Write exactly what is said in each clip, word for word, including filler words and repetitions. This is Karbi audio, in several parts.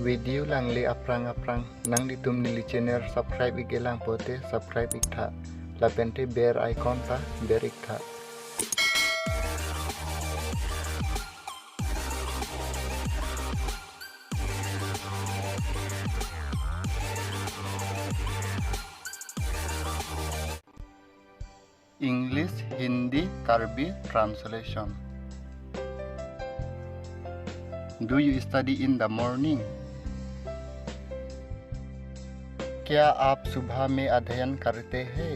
Video alangli aphrang aphrang nanglitum neli channel subscribe ik-e lang pulote subscribe iktha. Lapente bell icon ta ber iktha. English, Hindi, Karbi translation. Do you study in the morning? क्या आप सुबह में अध्ययन करते हैं?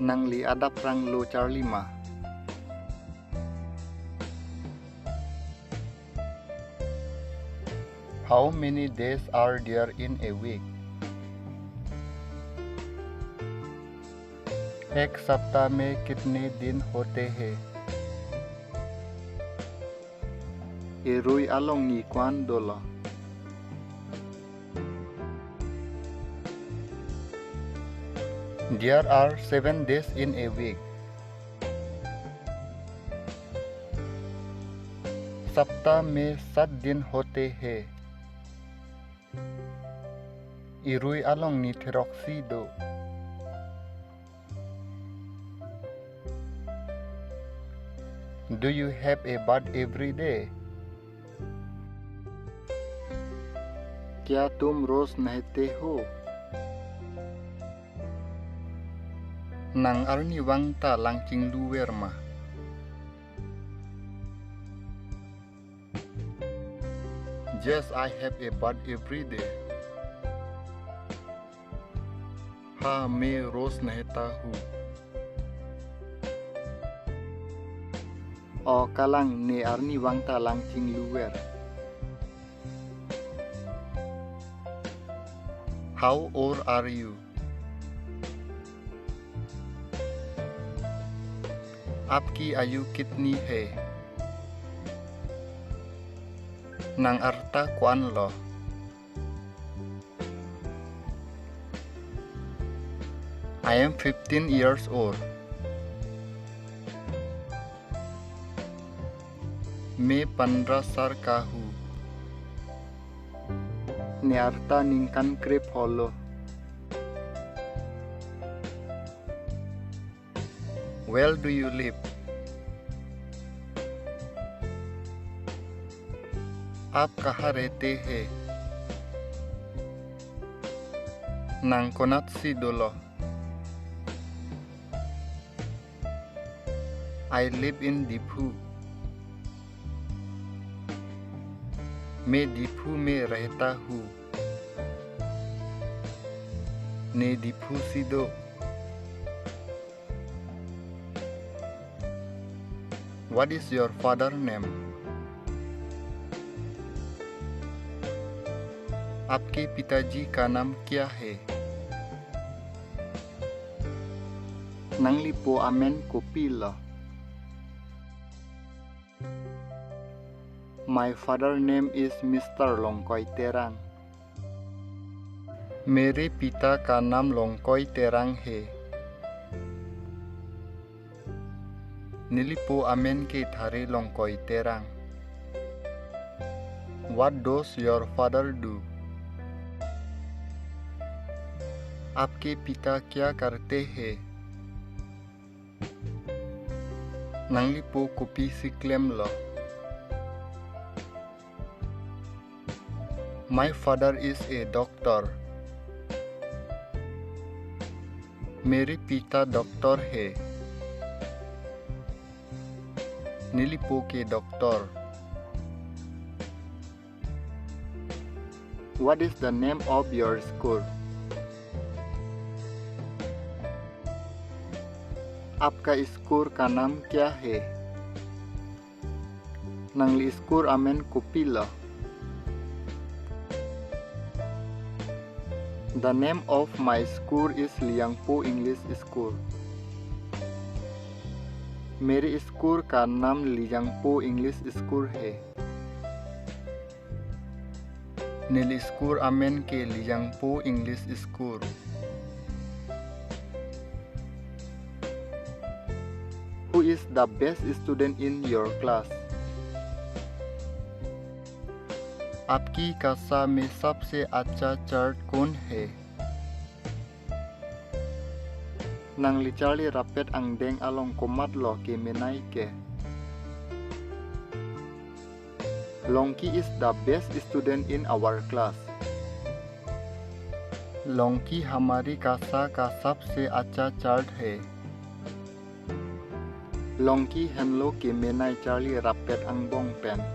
Nangli adapprang lo charli ma? How many days are there in a week? एक सप्ताह में कितने दिन होते हैं? Erui alongni ko-an dolo? There are seven days in a week. सप्ताह में सात दिन होते हैं। Erui alongni theroksi do. Do you have a bath every day? क्या तुम रोज नहाते हो? Nang arnivang ta lang chingluver ma? Yes, I have a bath every day. हाँ, मैं रोज नहाता हूँ। O kalang, ne arnivang ta lang chingluver. How old are you? आपकी आयु कितनी है? Nang arta ko-an lo? I am fifteen years old. मैं पन्द्रह साल का हूँ। Ne arta ningkan krepho lo. Where do you live? आप कहाँ रहते हैं? Nang konatsi dolo? I live in Diphu. मैं दीफू में रहता हूँ। Ne Diphu si do? What is your father name? आपके पिताजी का नाम क्या है? Nanglipo amen kopilo? My father name is Mister Longkoi Terang. मेरे पिता का नाम लोंगकोई तेरांग है। Nelipo amen ke Thare Longkoi Terang. What does your father do? आपके पिता क्या करते हैं? Nanglipo kopisi klemlo? My father is a doctor. मेरे पिता डॉक्टर है। Nelipo ke doctor. What is the name of your school? आपका स्कूल का नाम क्या है? Nangli school amen kopilo? The name of my school is Liangpo English School. मेरे स्कूल का नाम लियांगपो इंग्लिश स्कूल है। Neli school amen ke Liangpo English School. Who is the best student in your class? आपकी कक्षा में सबसे अच्छा चार्ट कौन है? Nangli charli rappet angdeng along komatlo kemenei ke? Longki is the best student in our class. लौंकी हमारी कक्षा का सबसे अच्छा चार्ट है। Longki henlo kemenei charli rappet angbong pen.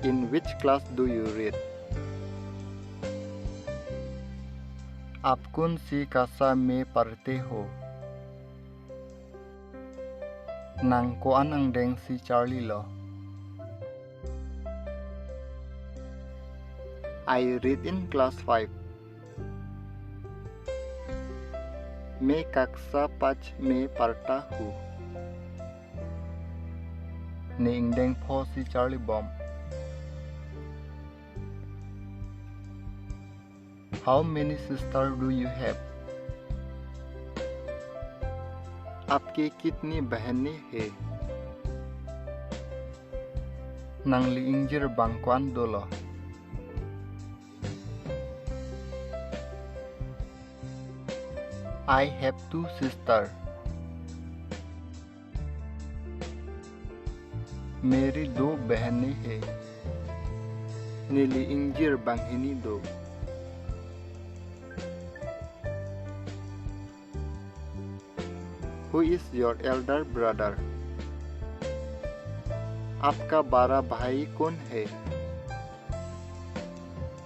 In which class do you read? आप कौन सी कक्षा में पढ़ते हो? Nang ko-an angdengsi charlilo? I read in class five. मैं कक्षा पाँच में पढ़ता हूँ. Ne ingdeng phosi charlibom. How many sisters do you have? आपके कितनी बहनें हैं? Nangli ingjir bang ko-an dolo? I have two sisters. मेरी दो बहनें हैं. Neli ingjir banghini do. Who is your elder brother? आपका बड़ा भाई कौन है?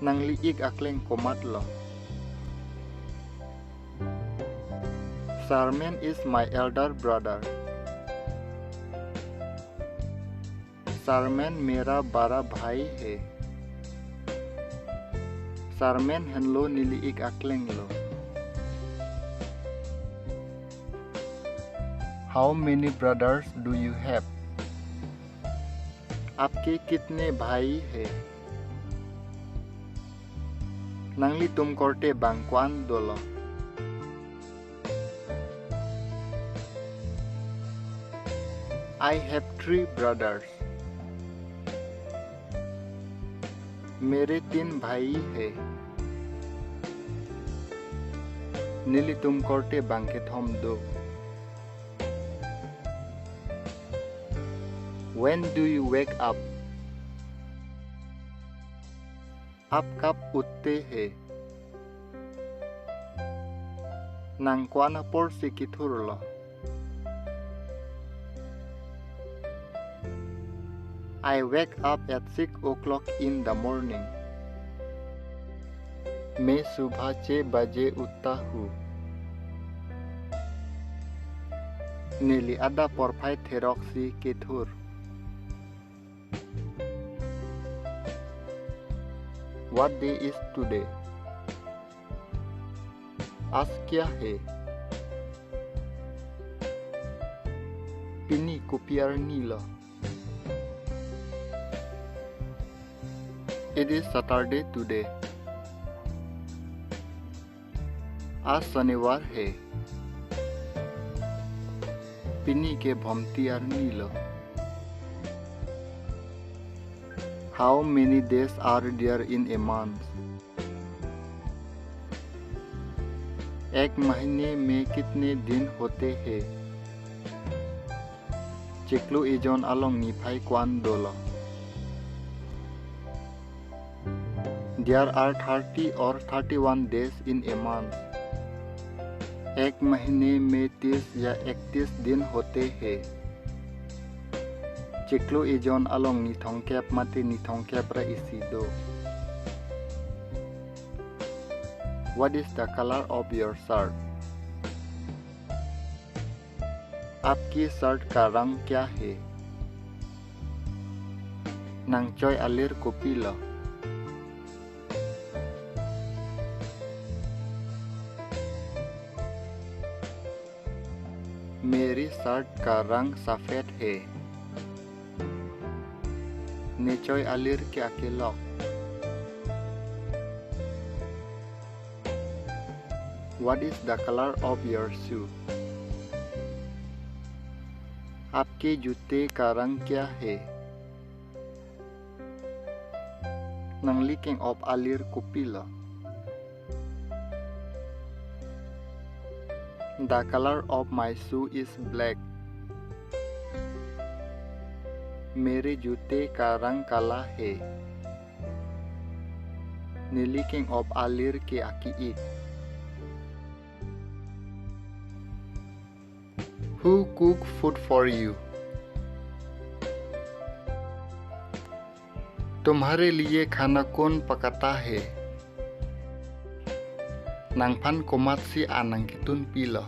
Nangli-ik akleng komatlo? Sarmen is my elder brother. Sarmen मेरा बड़ा भाई है. Sarmen henlo neli-ik aklenglo. How many brothers do you have? आपके कितने भाई हैं? Nanglitum korte bang ko-an dolo? I have three brothers. मेरे तीन भाई हैं. Nelitum korte bang kethom do. When do you wake up? Aap kab uthte hai? Nang ko-an apor si kethurlo? I wake up at six o'clock in the morning. मैं सुबह छह बजे उठता हूँ. Neli adap porphai therok si kethur. What day is today? आज क्या है? Pini kopi arni lo? It is Saturday today. आज शनिवार है. Pini ke Bhomti arni lo. How many days are there in a month? एक महीने में कितने दिन होते हैं? Chiklo ejon along niphai ko-an dolo? There are thirty or thirty-one days in a month. एक महीने में तीस या इकतीस दिन होते हैं. Chiklo ejon along nithongkep mate nithongkep ra isi do. What is the color of your shirt? आपकी शर्ट का रंग क्या है? Nang choi alir kopilo? मेरी शर्ट का रंग सफेद है. Ne choi alir ke akelok. What is the color of your shoe? आपके जूते का रंग क्या है? Nangli keng-op alir kopilo? The color of my shoe is black. मेरे जूते का रंग काला है. Neli keng-op alir ke aki-ik. Who cook food for you? तुम्हारे लिए खाना कौन पकाता है? Nangphan komatsi an nangketunpilo?